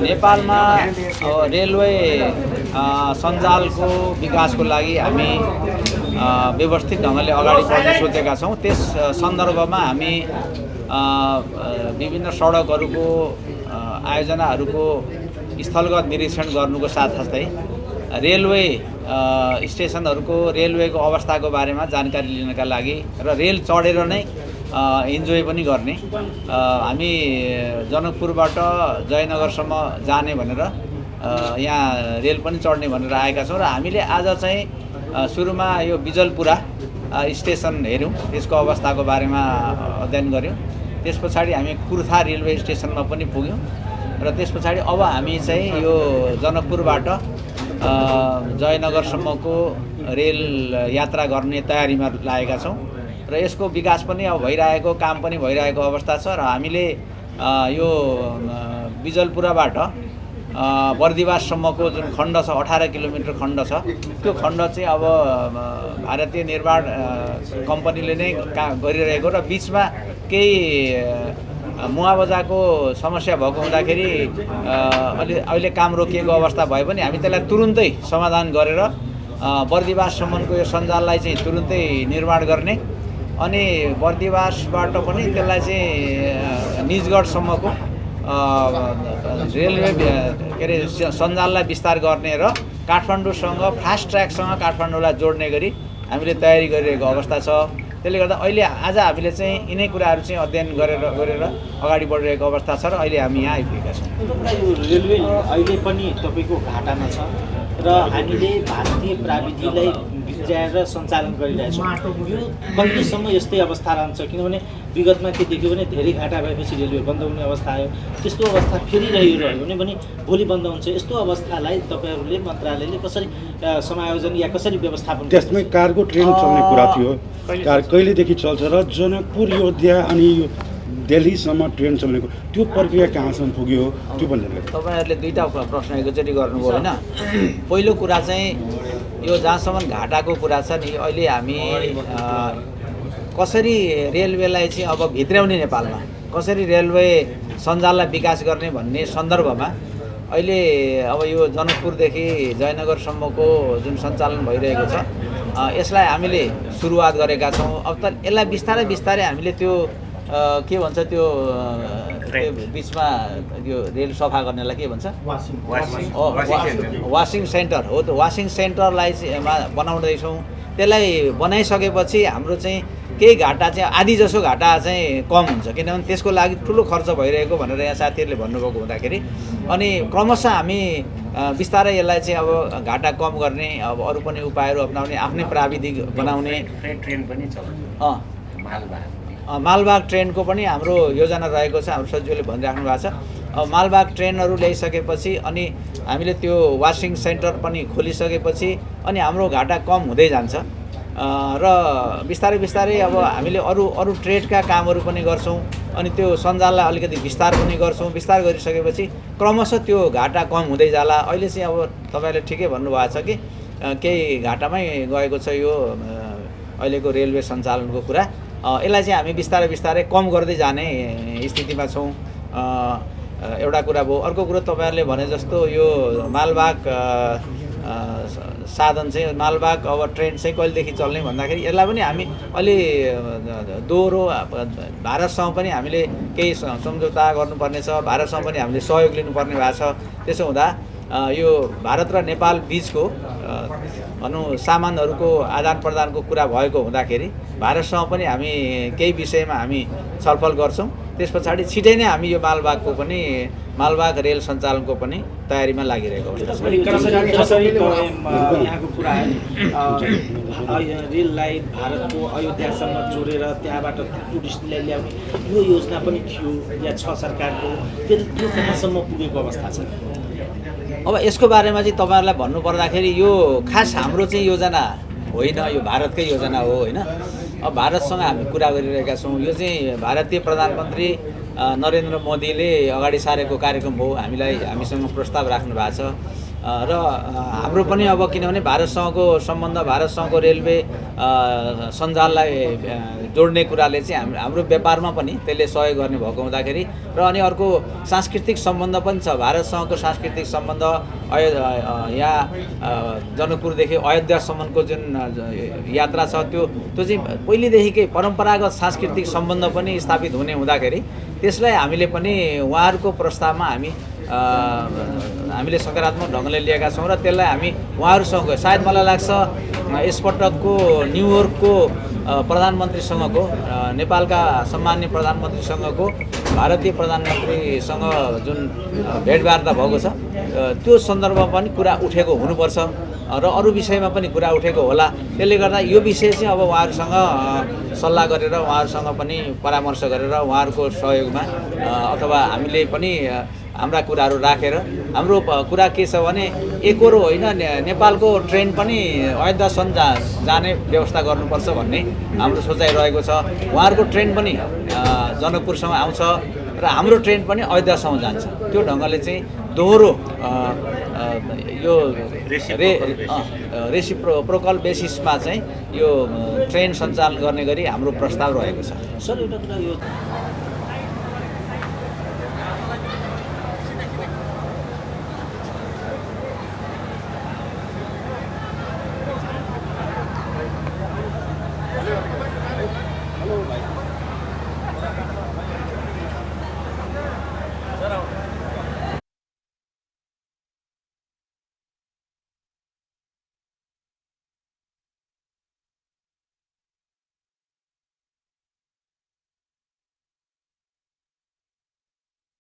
नेपालमा रेलवे सञ्जालको विकासको लागि हामी व्यवस्थित ढङ्गले अगाडि बढ्न सोचेका छौँ। त्यस सन्दर्भमा हामी विभिन्न सडकहरूको आयोजनाहरूको स्थलगत निरीक्षण गर्नुको साथसाथै रेलवे स्टेसनहरूको रेलवेको अवस्थाको बारेमा जानकारी लिनका लागि र रेल चढेर नै इन्जोय पनि गर्ने हामी जनकपुरबाट जयनगरसम्म जाने भनेर यहाँ रेल पनि चढ्ने भनेर आएका छौँ र हामीले आज चाहिँ सुरुमा यो बिजलपुरा स्टेसन हेऱ्यौँ, त्यसको अवस्थाको बारेमा अध्ययन गऱ्यौँ। त्यस पछाडि हामी कुर्था रेलवे स्टेसनमा पनि पुग्यौँ र त्यस पछाडि अब हामी चाहिँ यो जनकपुरबाट जयनगरसम्मको रेल यात्रा गर्ने तयारीमा लागेका छौँ र यसको विकास पनि अब भइरहेको, काम पनि भइरहेको अवस्था छ र हामीले यो बिजलपुराबाट बर्दिवाससम्मको जुन खण्ड छ 18 किलोमिटर खण्ड छ, त्यो खण्ड चाहिँ अब भारतीय निर्माण कम्पनीले नै गरिरहेको र बिचमा केही मुआवजाको समस्या भएको हुँदाखेरि अहिले काम रोकिएको अवस्था भए पनि हामी त्यसलाई तुरुन्तै समाधान गरेर बर्दिवाससम्मको यो सञ्जाललाई चाहिँ तुरुन्तै निर्माण गर्ने अनि बर्दिवासबाट पनि त्यसलाई चाहिँ निजगढसम्मको रेलवे के अरे सञ्जाललाई विस्तार गर्ने र काठमाडौँसँग फास्ट ट्र्याकसँग काठमाडौँलाई जोड्ने गरी हामीले तयारी गरिरहेको अवस्था छ। त्यसले गर्दा अहिले आज हामीले चाहिँ यिनै कुराहरू चाहिँ अध्ययन गरेर अगाडि बढिरहेको अवस्था छ र अहिले हामी यहाँ आइपुगेका छौँ। यो रेलवे अहिले पनि तपाईँको घाटामा छ र हामीले भारतीय प्राविधिकलाई भित्राएर सञ्चालन गरिरहेछौँ। यो कहिलेसम्म यस्तै अवस्था रहन्छ? किनभने विगतमा के देख्यो भने धेरै घाटा भएपछि रेलवे बन्द हुने अवस्था आयो। त्यस्तो अवस्था फेरिरह्यो भने भोलि बन्द हुन्छ। यस्तो अवस्थालाई तपाईँहरूले मन्त्रालयले कसरी समायोजन या कसरी व्यवस्थापन? त्यसमै कार्गो ट्रेन चल्ने कुरा थियो, कहिलेदेखि चल्छ र जनकपुर योद्धा अनि यो दिल्लीसम्म ट्रेन चल्नेको त्यो प्रक्रिया कहाँसम्म पुग्यो त्यो पनि तपाईँहरूले दुईवटा प्रश्न एकैचोटि गर्नुभयो होइन। पहिलो कुरा चाहिँ यो जहाँसम्म घाटाको कुरा छ नि, अहिले हामी कसरी रेलवेलाई चाहिँ अब भित्र्याउने, नेपालमा कसरी रेलवे सञ्जाललाई विकास गर्ने भन्ने सन्दर्भमा अहिले अब यो जनकपुरदेखि जयनगरसम्मको जुन सञ्चालन भइरहेको छ यसलाई हामीले सुरुवात गरेका छौँ। अब त यसलाई बिस्तारै बिस्तारै हामीले त्यो के भन्छ त्यो बिचमा यो रेल सफा गर्नेलाई के भन्छ, वासिङ सेन्टर हो। त्यो वासिङ सेन्टरलाई चाहिँ बनाउँदैछौँ। त्यसलाई बनाइसकेपछि हाम्रो चाहिँ केही घाटा चाहिँ आधी जसो घाटा चाहिँ कम हुन्छ, किनभने त्यसको लागि ठुलो खर्च भइरहेको भनेर यहाँ साथीहरूले भन्नुभएको हुँदाखेरि अनि क्रमशः हामी बिस्तारै यसलाई चाहिँ अब घाटा कम गर्ने अब अरू पनि उपायहरू अपनाउने, आफ्नै प्राविधिक बनाउने। ट्रेन पनि छ मालबाग ट्रेनको पनि हाम्रो योजना रहेको छ। हाम्रो सचिवले भनिराख्नु भएको छ मालबाग ट्रेनहरू ल्याइसकेपछि अनि हामीले त्यो वासिङ सेन्टर पनि खोलिसकेपछि अनि हाम्रो घाटा कम हुँदै जान्छ र बिस्तारै बिस्तारै अब हामीले अरू ट्रेडका कामहरू पनि गर्छौँ अनि त्यो सञ्जाललाई अलिकति विस्तार पनि गर्छौँ। विस्तार गरिसकेपछि क्रमशः त्यो घाटा कम हुँदै जाला। अहिले चाहिँ अब तपाईँले ठिकै भन्नुभएको छ कि केही घाटामै गएको छ यो अहिलेको रेलवे सञ्चालनको कुरा। यसलाई चाहिँ हामी बिस्तारै बिस्तारै कम गर्दै जाने स्थितिमा छौँ। एउटा कुरा भयो। अर्को कुरो तपाईँहरूले भने जस्तो यो मालबाग साधन चाहिँ मालबाग अब ट्रेन चाहिँ कहिलेदेखि चल्ने भन्दाखेरि यसलाई पनि हामी अलि दोहोरो भारतसँग पनि हामीले केही सम्झौता गर्नुपर्ने छ। भारतसँग पनि हामीले सहयोग लिनुपर्ने भएको छ। त्यसो हुँदा यो भारत र नेपाल बिचको भनौँ सामानहरूको आदान प्रदानको कुरा भएको हुँदाखेरि भारतसँग पनि हामी केही विषयमा हामी छलफल गर्छौँ। त्यस पछाडि छिटै नै हामी यो मालबाग रेल सञ्चालनको पनि तयारीमा लागिरहेको अवस्था छ। यहाँको कुरा रेललाई भारतको अयोध्यासम्म जोडेर त्यहाँबाट टुरिस्टलाई ल्याउने यो योजना पनि थियो या छ सरकारको, त्यो कहाँसम्म पुगेको अवस्था छ? अब यसको बारेमा चाहिँ तपाईँहरूलाई भन्नुपर्दाखेरि यो खास हाम्रो चाहिँ योजना होइन, यो भारतकै योजना हो होइन। अब भारतसँग हामी कुरा गरिरहेका छौँ। यो चाहिँ भारतीय प्रधानमन्त्री नरेन्द्र मोदीले अगाडि सारेको कार्यक्रम हो। हामीसँग प्रस्ताव राख्नु भएको छ। र हाम्रो पनि अब किनभने भारतसँगको सम्बन्ध भारतसँगको रेलवे सञ्जाललाई जोड्ने कुराले चाहिँ हाम्रो व्यापारमा पनि त्यसले सहयोग गर्ने भएको हुँदाखेरि र अनि अर्को सांस्कृतिक सम्बन्ध पनि छ भारतसँगको सांस्कृतिक सम्बन्ध यहाँ जनकपुरदेखि अयोध्यासम्मको जुन यात्रा छ त्यो चाहिँ पहिलेदेखिकै परम्परागत सांस्कृतिक सम्बन्ध पनि स्थापित हुने हुँदाखेरि त्यसलाई हामीले पनि उहाँहरूको प्रस्तावमा हामीले सकारात्मक ढङ्गले लिएका छौँ र त्यसलाई हामी उहाँहरूसँग सायद मलाई लाग्छ यसपटकको न्युयोर्कको प्रधानमन्त्रीसँगको नेपालका सम्माननीय प्रधानमन्त्रीसँगको भारतीय प्रधानमन्त्रीसँग जुन भेटवार्ता भएको छ त्यो सन्दर्भमा पनि कुरा उठेको हुनुपर्छ र अरू विषयमा पनि कुरा उठेको होला। त्यसले गर्दा यो विषय चाहिँ अब उहाँहरूसँग सल्लाह गरेर उहाँहरूसँग पनि परामर्श गरेर उहाँहरूको सहयोगमा अथवा हामीले पनि हाम्रा कुराहरू राखेर हाम्रो कुरा के छ भने एकरो होइन नेपालको ट्रेन पनि अयोध्यासम्म जाने व्यवस्था गर्नुपर्छ भन्ने हाम्रो सोचाइ रहेको छ। उहाँहरूको ट्रेन पनि जनकपुरसम्म आउँछ र हाम्रो ट्रेन पनि अयोध्यासम्म जान्छ। त्यो ढङ्गले चाहिँ दोहोरो यो रेसिप्रोकल बेसिसमा चाहिँ यो ट्रेन सञ्चालन गर्ने गरी हाम्रो प्रस्ताव रहेको छ। सर एउटा कुरा यो